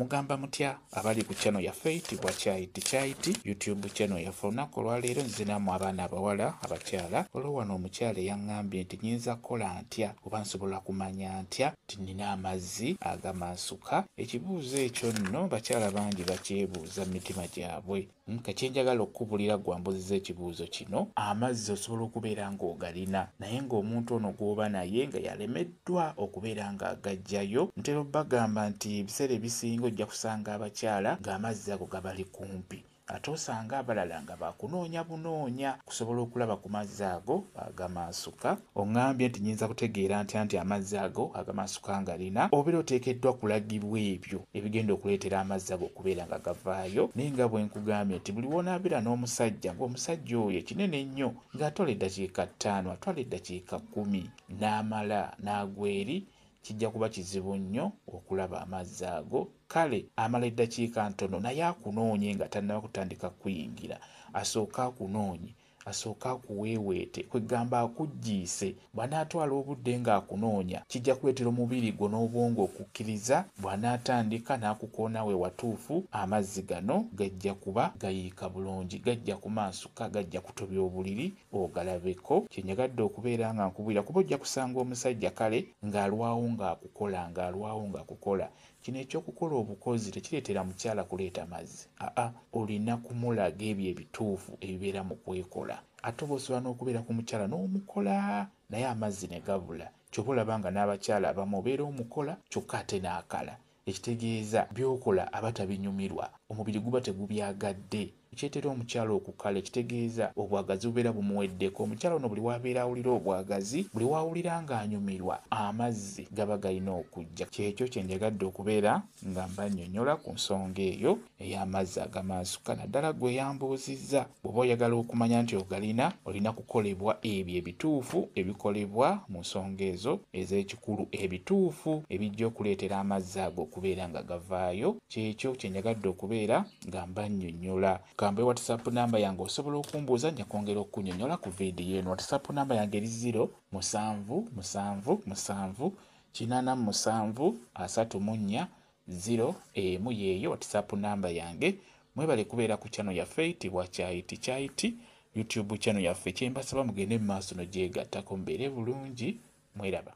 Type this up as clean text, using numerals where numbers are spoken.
Mugamba mutya abali ku channel yaffe eyitibwa Kyayiti Kyayiti YouTube channel yaffe. Olunaku olwaleero nzize nammwe abaana abawala abakyala. Waliwo wano omukyala eyaŋŋambye nti nnyinza kukola ntya oba nsobola kumanya ntya nti nnina amazzi agamansuka. Ekibuuzo ekyo nno bakyala bangi bakyebuuza mu mitima gyabwe. Ka kye njagala okukubulira ggwe ambuuzizza ekibuuzo kino, amazzi osobola okubeera ng'ogalina naye ng'omuntu ono gw'oba naye nga yalemeddwa okubeera ng'agaggyayo. Ntera obbagamba nti ebiseera ebisinga ojja kusanga abakyala ng'amazzi ago gabali kumpi ate osanga abalala nga baakunoonya bunoonya kusobola okulaba ku mazzi ago agamansuka. Oŋŋambye nti nnyinza kutegeera ntya nti amazzi ago agamansuka ngalina? Obeera oteekeddwa kulagibwa ebyo ebigenda okuleetera amazzi ago okubeera nga gavaayo. Naye nga bwe nkugambye nti buli w'onaabeera n'omusajja ng'omusajja oyo ekinene ennyo ng'atwala eddakiika ttaano, atwala eddakiika kkumi n'amala n'agwa eri, kijja kuba kizibu nnyo okulaba amazzi ago. Kale amala eddakiika ntono naye akunoonye nga tannaba kutandika kukuyingira, asooke akunoonye, asooke akuweeweete, kwe ggamba akuggiise. Bw'anaatwala obudde ng'akunoonya, kijja kuleetera omubiri gwo n'obwongo okukkiriza bw'anaatandika n'akukoona we watuufu, amazzi gano gajja kuba gayiika bulungi, gajja kumansuka, gajja kutobya obuliri ogalabeko. Kye njagadde okubeera nga nkubuulira kuba ojja kusanga omusajja kale ng'alwawo ng'akukola, ng'alwawo ng'akukola. Kino eky'okukola obukozi tekireetera mukyala kuleeta mazzi. Aa, olina kumulaga ebyo ebituufu ebibeera mu kwekola. Ate oba osobola n'okubeera ku mukyala n'omukola naye amazzi ne gabula. Ky'ova olaba nga n'abakyala abamu obeera omukola kyokka ate n'akala. Ekitegeeza by'okola aba tabinyumirwa, omubiri guba tegubyagadde. Ekireetera omukyala okukala ekitegeeza obwagazi bubeera bumuweddeko. Omukyala ono buli w'abeera awulira obwagazi, buli w'awulira ng'anyumirwa, amazzi gaba galina okujja. Ky'ekyo kye njagadde okubeera nga mbannyonnyola ku nsonga eyo ey'amazzi agamansuka naddala ggwe eyambuuzizza. Bw'oba oyagala okumanya nti ogalina, olina kukolebwa ebyo ebituufu ebikolebwa mu nsonga ezo ez'ekikulu, ebituufu ebijja okuleetera amazzi ago okubeera nga gavaayo. Ky'ekyo kye njagadde okubeera nga mbannyonnyola. Ka mbawe WhatsApp namba yange osobola okumbuuza nja kwongera okukunnyonnyola ku vidiyo eno. WhatsApp namba yange eri 0 7 7 7 87 34 0 emu yeeyo WhatsApp namba yange. Mwebale kubeera ku channel yaffe eyitibwa Kyayiti Kyayiti YouTube channel yaffe. Kye mbasaba mugende mu maaso nogyegattako mubeere bulungi mweraba.